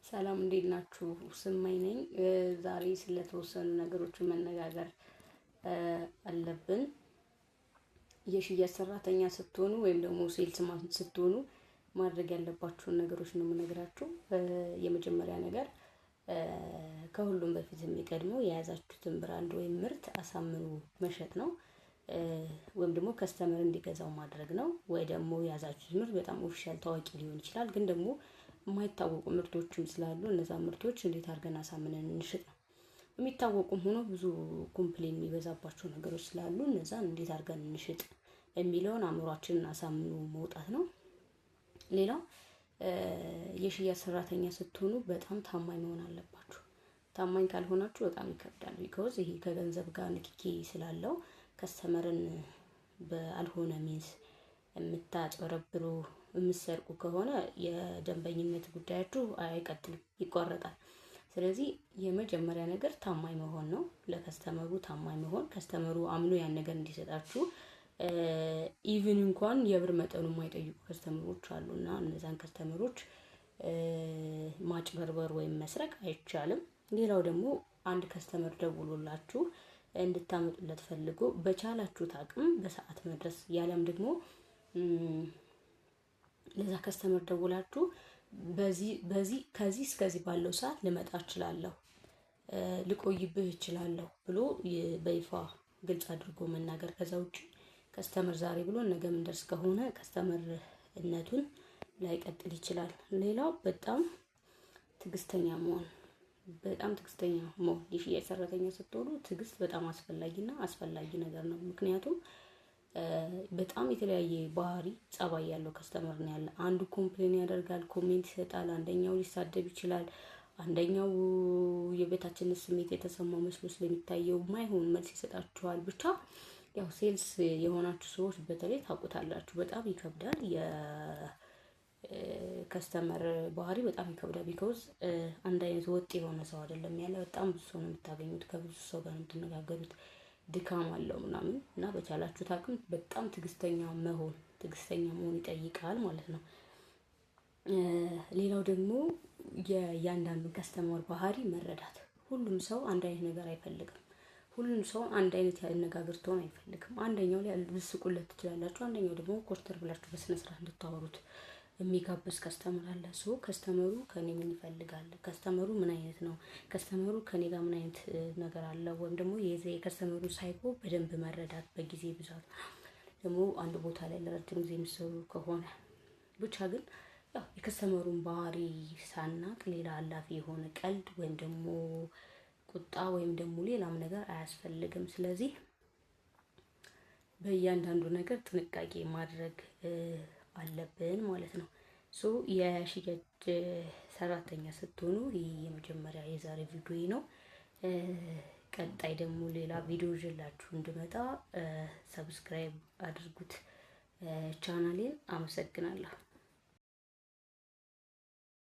ሰላም እንዴት ናችሁ? ስማኝ ነኝ። ዛሬ ስለተወሰኑ ነገሮች መነጋገር አለብን። የሽያጭ ሰራተኛ ስትሆኑ ወይም ደግሞ salesman ስትሆኑ ማድረግ ያለባችሁን ነገሮች ነው የምነግራችሁ። የመጀመሪያ ነገር፣ ከሁሉም በፊት የሚቀድመው የያዛችሁትን brand ወይም ምርት አሳምኖ መሸጥ ነው። ወይም ደግሞ customer እንዲገዛው ማድረግ ነው። ወይ ደግሞ የያዛችሁት ምርት በጣም official ታዋቂ ሊሆን ይችላል፣ ግን ደግሞ የማይታወቁ ምርቶችም ስላሉ እነዛ ምርቶች እንዴት አድርገን አሳምነን እንሽጥ ነው። የሚታወቁም ሆኖ ብዙ complain የሚበዛባቸው ነገሮች ስላሉ እነዛን እንዴት አድርገን እንሽጥ የሚለውን አእምሯችንን አሳምኖ መውጣት ነው። ሌላው፣ የሽያጭ ሰራተኛ ስትሆኑ በጣም ታማኝ መሆን አለባችሁ። ታማኝ ካልሆናችሁ በጣም ይከብዳል። Because ይሄ ከገንዘብ ጋር ንክኪ ስላለው customer ን በአልሆነ means የምታጭበረብሩ፣ የምትሰርቁ ከሆነ የደንበኝነት ጉዳያችሁ አይቀጥልም፣ ይቋረጣል። ስለዚህ የመጀመሪያ ነገር ታማኝ መሆን ነው። ለ customer ኡ ታማኝ መሆን፣ customer ኡ አምኖ ያን ነገር እንዲሰጣችሁ። Even እንኳን የብር መጠኑ የማይጠይቁ customer ኦች አሉ እና እነዛን customer ኦች ማጭበርበር ወይም መስረቅ አይቻልም። ሌላው ደግሞ አንድ customer ደውሎላችሁ እንድታመጡለት ፈልጎ በቻላችሁት አቅም በሰዓት መድረስ፣ ያለም ደግሞ ለዛ customer ደውላችሁ በዚህ በዚህ ከዚህ እስከዚህ ባለው ሰዓት ልመጣ እችላለሁ፣ ልቆይብህ እችላለሁ ብሎ በይፋ ግልጽ አድርጎ መናገር። ከዛ ውጭ customer ዛሬ ብሎ ነገ ምንደርስ ከሆነ customer ነቱን ላይቀጥል ይችላል። ሌላው በጣም ትዕግስተኛ መሆን፣ በጣም ትዕግስተኛ መሆን። የሽያጭ ሰራተኛ ስትሆኑ ትዕግስት በጣም አስፈላጊና አስፈላጊ ነገር ነው። ምክንያቱም በጣም የተለያየ ባህሪ፣ ጸባይ ያለው customer ነው ያለ። አንዱ complain ያደርጋል፣ comment ይሰጣል፣ አንደኛው ሊሳደብ ይችላል፣ አንደኛው የበታችነት ስሜት የተሰማው መስሎ ስለሚታየው ማይሆን መልስ ይሰጣችኋል። ብቻ ያው sales የሆናችሁ ሰዎች በተለይ ታውቁታላችሁ። በጣም ይከብዳል። የ customer ባህሪ በጣም ይከብዳል። Because አንድ አይነት ወጥ የሆነ ሰው አይደለም ያለ። በጣም ብዙ ሰው ነው የምታገኙት፣ ከብዙ ሰው ጋር ነው የምትነጋገሩት። ድካም አለው ምናምን እና በቻላችሁት አቅም በጣም ትዕግስተኛ መሆን ይጠይቃል ማለት ነው። ሌላው ደግሞ የእያንዳንዱን customer ባህሪ መረዳት። ሁሉም ሰው አንድ አይነት ነገር አይፈልግም። ሁሉም ሰው አንድ አይነት የአነጋገር tone አይፈልግም። አንደኛው ላይ ልትስቁለት ትችላላችሁ፣ አንደኛው ደግሞ ኮስተር ብላችሁ በስነ ስርዓት እንድታወሩት የሚጋብዝ customer አለ። So customer ኡ ከኔ ምን ይፈልጋል? Customer ኡ ምን አይነት ነው? Customer ኡ ከኔ ጋር ምን አይነት ነገር አለው? ወይም ደግሞ የዚ የ customer ኡ psycho በደንብ መረዳት በጊዜ ብዛት፣ ደግሞ አንድ ቦታ ላይ ለረጅም ጊዜ የሚሰሩ ከሆነ። ብቻ ግን ያው የ customer ኡን ባህሪ ሳናቅ ሌላ አላፊ የሆነ ቀልድ ወይም ደግሞ ቁጣ ወይም ደግሞ ሌላም ነገር አያስፈልግም። ስለዚህ በእያንዳንዱ ነገር ጥንቃቄ ማድረግ አለብን ማለት ነው። So የሽያጭ ሰራተኛ ስትሆኑ ይህ የመጀመሪያ የዛሬ ቪዲዮ ነው። ቀጣይ ደግሞ ሌላ ቪዲዮ ይዤላችሁ እንድመጣ subscribe አድርጉት ቻናሌን። አመሰግናለሁ።